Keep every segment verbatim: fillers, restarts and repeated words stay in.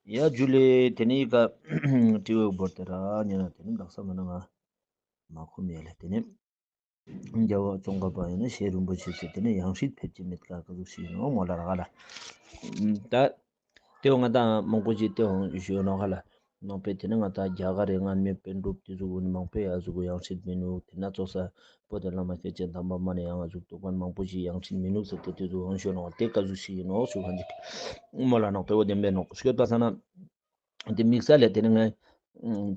ཡ་ཇུ་ལེ། ཏེ་ནེ་ཀ་དྲི་བ་བོར་ཏེ་ར་ཉེ་རང་ཏེ་ནེ་དག་ས་མ་ན་ང་མ་ཁོམ་ཡ་ལེ། ཏེ་ནེ་རྒྱལ་བ་ཙོང་ཁ་པ་ཡིན་ན་ཤེས་རིན་པོ་ཆེ་ཟེར་ཏེ་ནེ་ཡང་སྲིད་ཕེབས་ཀྱི་མེད་ཀ་ཀ་ཟུག་ཞིག་ཡིན་ནོག་མོལ་ལ་རག་ལ། ད་ཏེ་བོ་ང་ཏང་མང་པོ་ཞིག་ཏེ་བོ་ཞུ་ནོག་ཧ་ལ། ནང་པའི་ཏེ་ནེ་ང་ཏང་རྒྱ་གར་རི་སྔ་མའི་པཎ་གྲུབ་ཏེ་ཟུག་གུན་ནི་མང་པོས་ཡ་ཟུག་གུ་ཡང་སྲིད་མི་ནུག། ཏེ་ན་ཙོགས་ས་བོ་ཏེ་བླ་མ་སྐྱེས་ཆེན་དམ་པ་མ་ནེ་ཡང་ང་ཟུག་རྟོགས་པ་མང་པོ་ཞིག་ཡང་སྲིད་མི་ནུག་ཟེར་ཏེ་ཏེ་ཟུག་ཡང་ཞུ་ནོག། ཏེ་ཀ་ཟུག་ཞིག་ཡིན་ནོག་ཞུ་ཁན་ཅིག་མོལ་ལ་ནོག། ཏེ་བོ་བདེན་པའི་ནོག་ཤོད་པ་ས་ན། ཏེ་དམིགས་བསལ་ལ་ཏེ་ནེ་ང་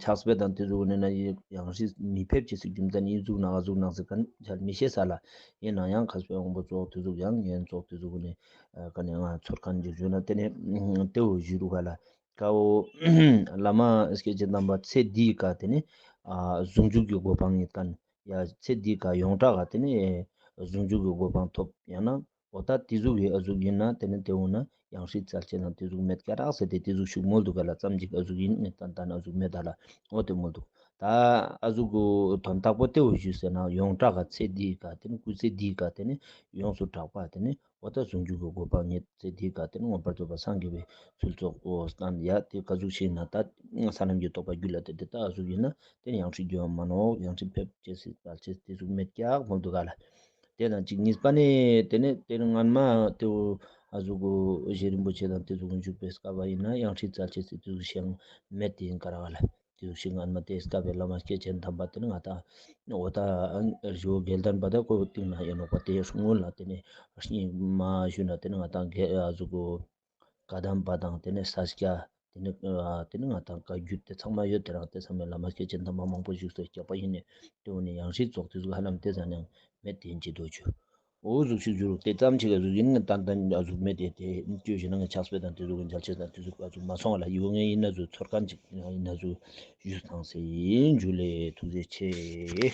ཕྱག་དཔེ་དང་ཏེ་ཟུག་ནི་ན་ཡང་སྲིད་མི་ཕེབས་ཅེས་སི་རྒྱུ་མཚན་ཨི་ཟུག་ན་ཨ་ཟུག་ན་ཟེར་ཁན་ཆ་མི་ཤེས་ས་ལ། ཡིན་ནའང་མཁས་པའི་དབང་པོ་ཙོགས་ཏེ་ཟུག་ཡང་ཉན་ཙོགས་ཏེ་ཟུག་ནི་ཀ་ནེ་ང་ཚོར་ཁན་ཅིག་ཞུ་ན་ཏེ་ནེ་ཏེ་བོ་ཞུ་རུག་ག་ལ། ཀ་བོ་བླ་མ་སྐྱེས་ཆེན་དམ་པ་ཚེ་འདིའི་ཀ་ཏེ་ནེ་ཨ་ཟུང་འཇུག་གི་གོ་འཕང་ཡོད་ཁན། ཡ་ཚེ་འདིའི་ཀ་ཡོངས་གྲགས་ཀ་ཏེ་ནེ་ཟུང་འཇུག་གི་གོ་འཕང་ཐོབ་ཡང་ན་འོ་ད་ཏེ་ཟུག་གི་ཨ་ཟུག་ཡིན་ན་ཏེ་ནེ་ཏེ་འོ་ན་ཡང་སྲིད་བསྩལ་ཅེས་དང་ཏེ་ཟུག་མེད་ཀ་རག་ཟེར་ཏེ་ཏེ་ཟུག་ཤུགས་མོལ་དུག་ག་ལ། ཙམ་ཅིག་ཨ་ཟུག་ཡིན་ནི་ཏན་ཏན་ཨ་ཟུག་མེད་ད་ལ་འོ་ཏེ་མོལ་དུག། ད་ཨ་ཟུག་གུ་དོན་དག་པོ་ཏེ་བོ་ཞུས་ཟེར་ན་ཡོངས་གྲགས་ཀ་ཚེ་འདིའི་ཀ་ཏེ་ནེ་སྐུ་ཚེ་འདིའི་ཀ་ཏེ་ནེ་ཡོངས་སུ་གྲགས་པ་ཏེ་ནེ་འོ་ད་ཟུང་འཇུག་གི་གོ་འཕང་ཉིད་ཚེ་འདིའི་ཀ་ཏེ་ནེ་མངོན་པར་རྫོགས་པ་སངས་རྒྱས་པའི་ཚུལ་ཙོགས་པོ་སྟན་ཡ། ཏེ་ཀ་ཟུག་ཞིག་ན་ད་ས་ལམ་གྱི་རྟོགས་པ་རྒྱུད་ལ་དེ་ཏེ་ད་ཨ་ཟུག་ཡིན་ན་ཏེ་ནེ་ཡང་སྲིད་རྒྱུ་མ་ནོག། ཡང་སྲིད་ཕེབས་ཅེས་སི་བསྩལ་ཅེས་ཏེ་ཟུག་མེད་ཀྱག་མོལ་དུག་ག་ལ། ཏེ་ན་ཅིག་གཉིས་པ་ནི་ཏེ་ནེ་ཏེ་ནེ་སྔན་མ་ཏེ་བོ་ཨ་ཟུག་གུ་ཞེ་རིན་པོ་ཆེ་དང་ཏེ་ཟུག་གུ་འཇུག་པའི་སྐབས་པ་ཡིན་ན་ཡང་སྲིད་བསྩལ་ཅེས་སི་ཏེ་ཟུག་ཞིག་མེད་དེ་ཡིན་ཀ་རག་ལ། ཏེ་ཟུག་ཞིག་སྔན་མ་ཏེ་སྐབས་པའི་བླ་མ་སྐྱེས་ཆེན་དམ་པ་ཏེ་ནེ་ང་ཏང་འོ་ད་རི་བོ་དགེ་ལྡན་པ་ད་ཁོ་སྟིང་ན་ཡིན་ནོག་པ། ཏེ་སྔོན་ལ་ཏེ་ནེ་སྙིགས་མ་ཞུ་ན་ཏེ་ནེ་ང་ཏང་གེ་ཨ་ཟུག་གུ་བཀའ་གདམས་པ་དང་ཏེ་ནེ་ས་སྐྱ་ཏེ་ནེ་ཨ་ཏེ་ནེ་ང་ཏང་བཀའ་བརྒྱུད་དེ་ཚང་མ་ཡོད། ཏེ་རང་ཏེ་ཚང་མའི་བླ་མ་སྐྱེས་ཆེན་དམ་པ་མང་པོ་བཞུགས་སོ་སྐྱག་པ་ཡིན་ནི་ཏེ་བོ་ནི་ཡང་སྲིད་ཙོགས་ཏེ་ཟུག་ཧ་ལམ་ཏེ་ཟ་ནའང་མེད་དེ་ཡིན་ཅི་དོ་ཆུ། འོ་ཟུག་ཞིག་ཞུ་རུག། ཏེ་ཙམ་ཅིག་ཨ་ཟུག་ཡིན་ན་ཏན་ཏན་ཨ་ཟུག་མེད་དེ་ཏེ་ཅི་ཞུ་ན་ང་ཕྱག་དཔེ་དང་ཏེ་ཟུག་གི་མཇལ་ཆེ་དང་ཏེ་ཟུག་ཨ་ཟུག་མ་སོང་བ་ལ་ཡོད་ངེས་ཡིན་ན་ཟུག་ཚོར་ཁན་ཅིག་ཡིན་ན་ཟུག་ཞུས་ཐང་སེ་ཡིན། ཇུ་ལེ། ཐུགས་རྗེ་ཆེ།